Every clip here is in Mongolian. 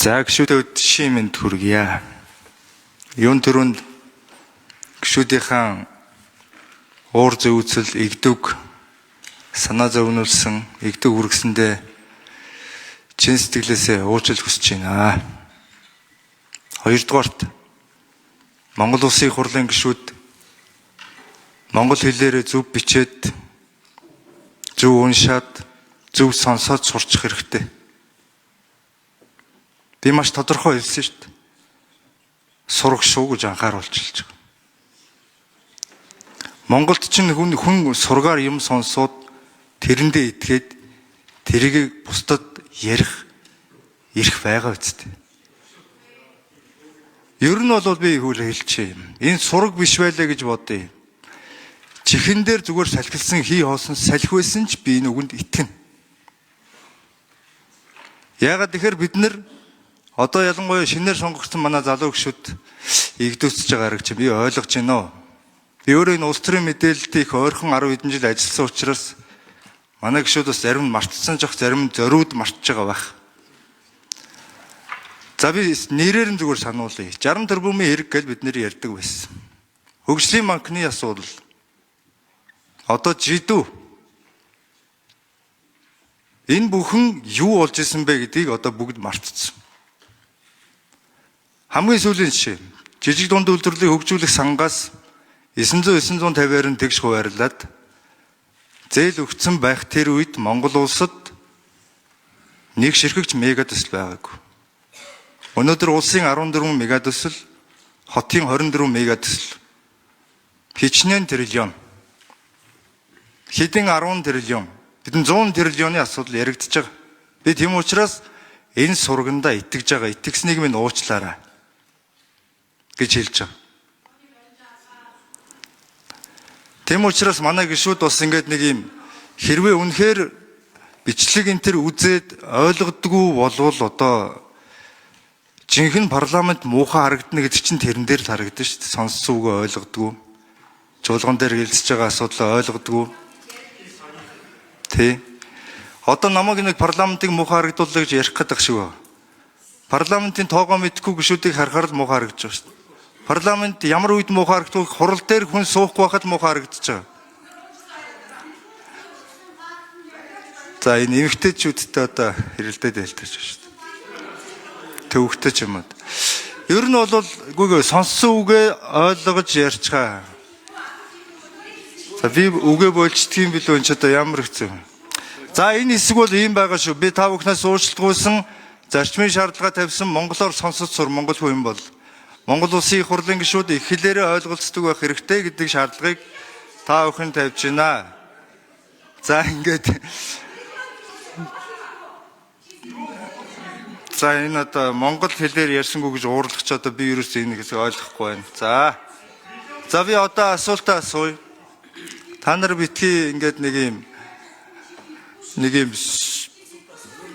За гишүүдэд шийн мэнд хүргье. Юун түрүүнд гишүүдийнхээ уур зүйцэл игдүг санаа зовнуулсан игдүг үргэсэндээ чин сэтгэлээсээ уучлал хүсэж байна. Хоёрдугаарт Монгол Улсын их хурлын гишүүд монгол хэлээрээ зөв бичээд, зөв уншаад, зөв сонсоод сурчих хэрэгтэй. Би маш тодорхой хэлсэн шүү дээ. Сурах шүү гэж анхааруулж байгаа. Монголд чинь хүн сургаар юм сонсоод тэрэндээ итгээд тэрийг бусдад ярих эрх байгаа үсттэй. Ер нь бол би хөл хэлчихье. Энэ сураг биш байлаа гэж бодъё. Чихэн дээр зүгээр салхилсан хий хоосон салхи байсан ч би энэ үгэнд итгэнэ. Яагаад тэгэхээр бид нар одоо ялангуяа шинээр сонгогдсон манай залуу гишүүд игдүүцэж байгаа хэрэг чи би ойлгож байна уу? Би өөрөө энэ улс төрийн мэдээлэлд их ойрхон 10 хэдэн жил ажилласан учраас манай гишүүд бас зарим нь мартсан жоох, зарим нь зориуд мартж байгаа байх. За би нэрээр нь зүгээр сануулъя. 60 тэрбумын хэрэг гэж бид нэр ярьдаг байсан. Хөгжлийн банкны асуудал. Одоо жидүү. Энэ бүхэн юу болж исэн бэ гэдгийг одоо бүгд мартчихсан. Хамгийн сүүлийн жишээ. Жижиг дунд үйлдвэрлэлийг хөгжүүлэх сангаас 900 950-аар нь тэгш хуваарлаад зээл өгсөн байх тэр үед Монгол улсад нэг ширхэгч мега төсөл байгаагүй. Өнөөдөр улсын 14 мега төсөл, хотын 24 мега төсөл. Хичнээн триллион. Хэдэн 10 триллион. Хэдэн 100 триллионы асуудал яригдж байгаа. Би тийм учраас энэ сургандаа итгэж байгаа. Итгэснийг минь уучлаарай гэж хэлж байгаа. Тийм учраас манай гишүүд бас ингээд нэг юм хэрвээ үнэхээр бичлэг энэ төр үзээд ойлгодгүй болвол одоо жинхэнэ парламент муухай харагдана гэдэг чинь тэрэн дээр л харагдана шүү дээ. Сонссон үгээ ойлгодгүй. Чуулган дээр хэлцэж байгаа асуудлаа ойлгодгүй. Тэ. Одоо намайг нэг парламентыг муухай харагдуулъя гэж ярих гэдэг шиг байна. Парламентын тоогоо мэдэхгүй гишүүдийг харахаар л муухай харагдаж байгаа шүү дээ. Парламент ямар үед муухай харагдах вэ? Хурал дээр хүн суухгүй байхад муухай харагдаж байгаа. За энэ эмэгтэйчүүдтэй одоо хэрэлдээд байлтаж байгаа шүү дээ. Төвөгтэй ч юм уу. Ер нь бол үгүй сонссон үгээ ойлгож ярьцгаа. За би үгээ болчдөг юм билүү энэ ч одоо ямар хэцүү. За энэ хэсэг бол ийм байгаа шүү. Би та бүхнээс уучлалгүйсэн зарчмын шаардлага тавьсан монголоор сонсож сур монгол хүн юм бол Монгол Улсын их хурлын гишүүд их хэлээрээ ойлголцдог байх хэрэгтэй гэдэг шаардлагыг та бүхэн тавьж байна. За ингээд за энэ одоо монгол хэлээр ярьсангүй гэж уурлах ч одоо би ерөөсөө энэ хэсэг ойлгохгүй байна. За. За би одоо асуултаа асууя. Та нар битгий ингээд нэг юм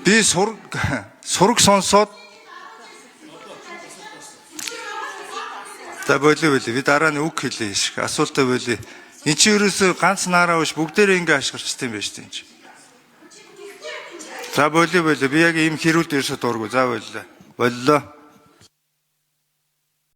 би сураг сонсоод за болио болио. Би дараа нь үг хэлье шиг. Асуултаа болио. Энд чи ерөөсөө ганц наараа биш бүгдээрээ ингэ ашгарчтай юм байна шүү дээ энэ чи. За болио болио. Би яг ийм хэрүүлд ерөөсөө дургүй. За боллоо. Боллоо.